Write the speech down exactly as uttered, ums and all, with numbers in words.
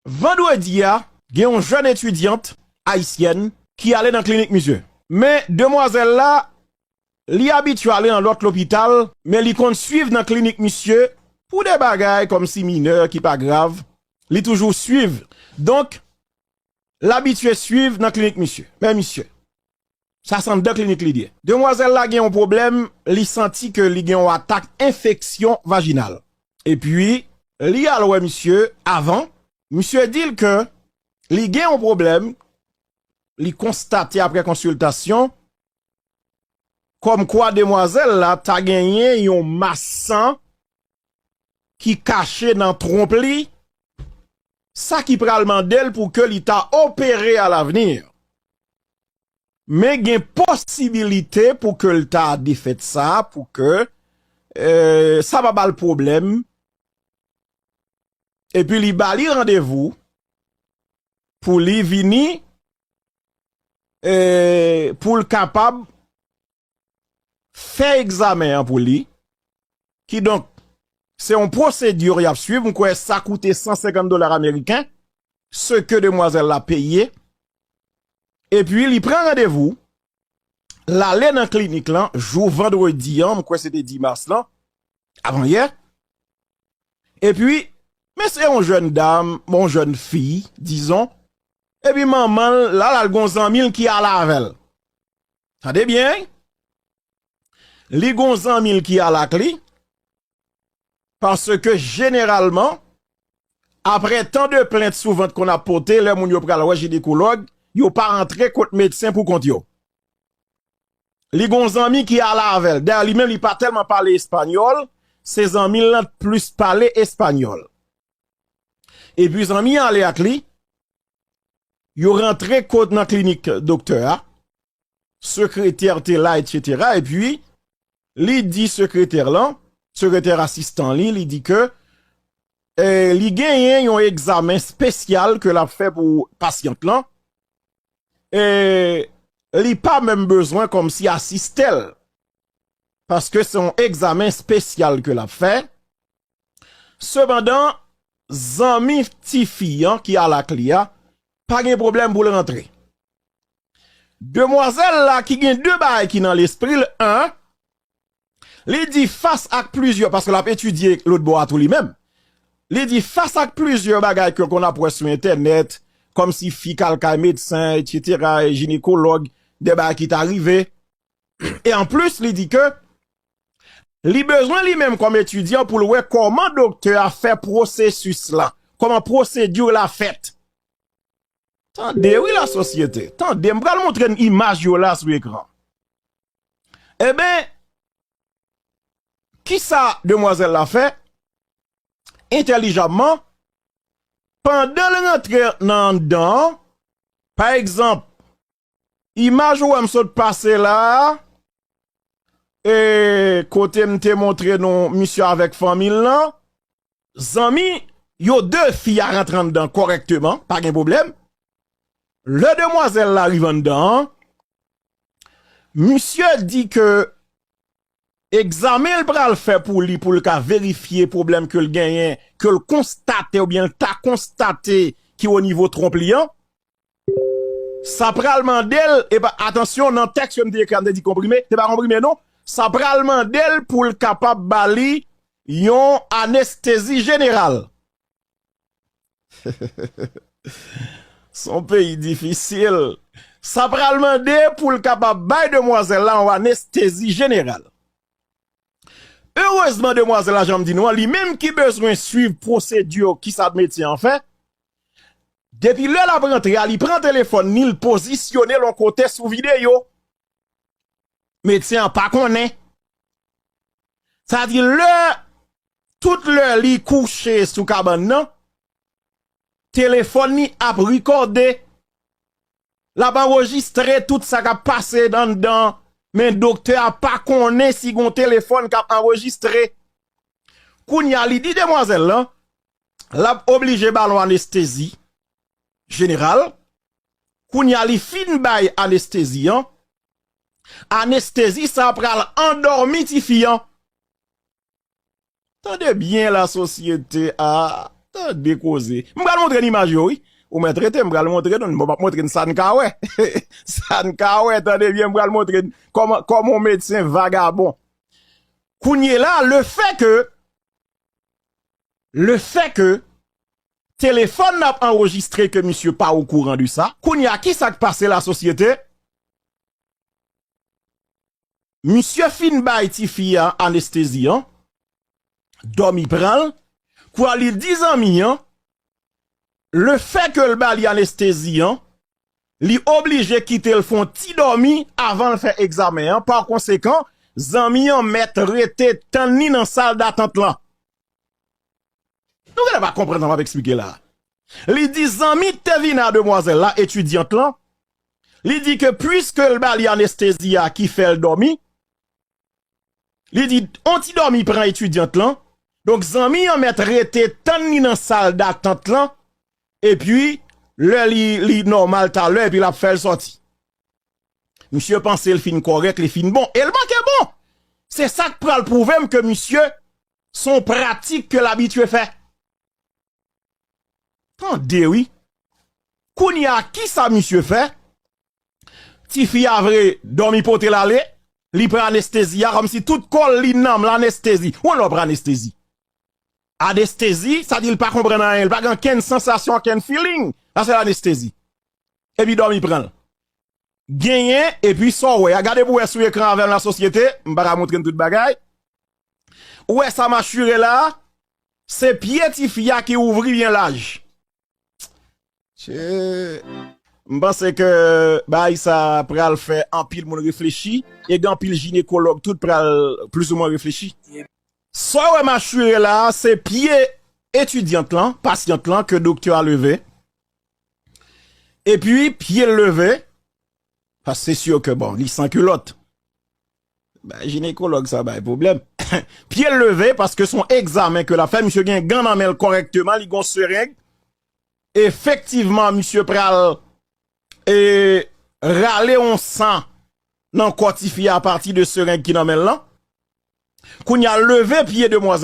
Vandredi a, gen yon jèn etidyant ayisyèn ki ale nan klinik misye. Men demwazèl la, li abitye ale nan lòt lopital, men li konn swiv nan klinik misye pou de bagay kòmsi minè ki pa grav, li toujou swiv. Donk, l abitye swiv nan klinik misye. Men misye, sa se anndan klinik li ye. Demwazèl la gen yon pwoblèm, li santi ke li gen yon atak enfeksyon vajinal. Epi, li al wè misye avan. Misye di l ke li gen yon pwoblèm, li konstate apre konsiltasyon, kòmkwa demwazèl la ta genyen yon mas san ki kache nan twonp li, sa ki pral mande l pou ke li ta opere alavni. Men gen posibilite pou ke l ta defèt sa, pou ke, eh, sa pa ba l pwoblèm. Epi li ba li randevou pou li vini, eh, pou l kapab fè egzamen an pou li. Kidonk, se yon pwosedi y ap swiv. M kwè sa koute san senkant dola ameriken, se ke demwazèl la peye. Epi, li pran randevou, l ale nan klinik lan, jou vandredi an, m kwè se te dis mas lan, avanyè. Epi, men se yon jèn dam, yon jèn fi, dizon. Epi, manman l, la, l al gon zanmi l ki al avè l. Tande byen, wi. Li gon zanmi l ki al ak li, paske jeneralman, apre tan de plent souvant konn ap pote, lè moun yo pral wè jinekològ, yo pa antre kot medsen pou kont yo. Li gon zanmi ki al avè l. Dayè, li menm, li pa tèlman pale espanyòl, se zanmi l lan t plis pale espanyòl. Epi zanmi an ale ak li, yo rantre kot nan klinik doktè a, sekretè te la, etsetera. Epi, li di sekretè lan, sekretè asistan li, li di ke, eh, li genyen yon egzamen espesyal ke l ap fè pou pasyant lan. Eh, li pa menm bezwen kòmsi asiste l, paske se yon egzamen espesyal ke l ap fè. Sepandan, zanmi tifi an ki al ak li a, pa gen pwoblèm pou l rantre. Demwazèl la ki gen de bagay ki nan lespri l, en, li di fas ak plizyè, paske l ap etidye lòt bò a tou li menm. Li di fas ak plizyè bagay ke l konn ap wè sou entènèt, kòmsi fi k al kay medsen, etsetera, jinekològ, de bagay ki ta rive. E anplis, li di ke li bezwen li menm kòm etidyan pou l wè kòman doktè a fè pwosesis la, kòman pwosedi la fèt. Tande, wi, lasosyete. Tande, m pral montre n imaj yo la sou ekran. Eben, kisa demwazèl la fè? Entèlijamman, pandan l rantre nan anndan an, pa egzanp, imaj ou wè m sot pase la a, e kote m te montre nou misye avèk fanmi l lan, zanmi yo de fi a rantre anndan kòrèkteman, pa gen pwoblèm. Lè demwazèl la rive anndan an, misye di ke egzamen l pral fè pou li, pou l ka verifye pwoblèm ke l genyen, ke l konstate oubyen l ta konstate ki o nivo twonp li an, sa pral mande l, epa, atansyon, nan tèks yo m te ekri a, m te di konprime, se pa konprime non, sa pral mande l pou l kapab ba li yon anestezi jeneral. Se yon peyi difisil. Sa pral mande pou l kapab bay demwazèl la yon anestezi jeneral. Erezman, demwazèl la, jan m di nou an, li menm ki bezwen swiv pwosedi ki sa medsen an fè, depi lè l ap rantre a, li pran telefòn ni, l pozisyone l yon kote sou videyo. Medsen an pa konnen. Sa di lè, tout lè li kouche sou kabann nan, telefòn li ap rekòde. L ap anrejistre tout sa k ap pase anndan, men doktè a pa konnen si gon telefòn k ap anrejistre. Kounye a, li di demwazèl lan, l ap oblije ba l yon anestezi jeneral. Kounye a, li fin bay anestezi an. Anestezi sa a pral andòmi tifi an. Tande byen, lasosyete a. Tande koze. M pral montre n imaj yo, wi. Ou mèt rete, m pral montre nou. Bon, m ap montre n sa n ka wè. Sa n ka wè, tande byen, m pral montre n kòman, kòman yon medsen vagabon. Kounye la, le fait que, le fait que telefòn nan ap anrejistre ke misye pa okouran de sa, kounye a, ki sa k pase, lasosyete? Misye fin bay tifi a anestezi an, dòmi pran l, kwa li di zanmi an, le fait que l ba li anestezi an, li oblije kite l fè yon ti dòmi avan l fè egzamen an. Pa konsekan, zanmi an mèt rete tann li nan sal datant lan. Nou genlè pa konprann sa m ap eksplike la. Li di zanmi k te vin a demwazèl la, etidyant lan, li di ke piske l ba li anestezi a ki fè l dòmi, li di on ti dòmi pran etidyant lan, donk zanmi an mèt rete tann li nan sal datant lan, epi lè li, li nòmal talè, epi l ap fè l sòti. Misye panse l fin kòrèk, li fin bon. E l manke bon! Se sa k pral pwouve m ke misye, se yon pratik ke l abitye fè. Tande wi. Kounye a, ki sa misye fè? Tifi a vre, dòmi pote l ale, li pran anestezi a, kòmsi tout kò l li nanm l anestezi. Ou lè w pran anestezi? Anestezi, sa di l pa konprann anyen, l pa gen okenn sansasyon, okenn feeling. Sa se anestezi. Epi dòmi pran l. Genyen, epi sa w wè a, gade pou w wè sou ekran avè m, lasosyete, m pa ka montre n tout bagay. Ou wè sa m ap chire la a? Se pye tifi a ki ouvri byen laj. Che, m panse ke bagay sa pral fè anpil moun reflechi, e gen anpil jinekològ tou pral plizoumwen reflechi. Sa w wè m ap chire la a, se pye etidyant lan, pasyant lan, ke doktè a leve. Epi, pye l leve, paske se si ke, bon, li san kilòt. Bay jinekològ sa bay pwoblèm. Pye l leve, paske se yon egzamen ke l ap fè. Misye gen gan nan men l kòrèkteman, li gen yon sereng. Efektivman, misye pral, e, rale yon san nan kò tifi a apati de sereng ki nan men l lan. Kounye a, leve pye demwazèl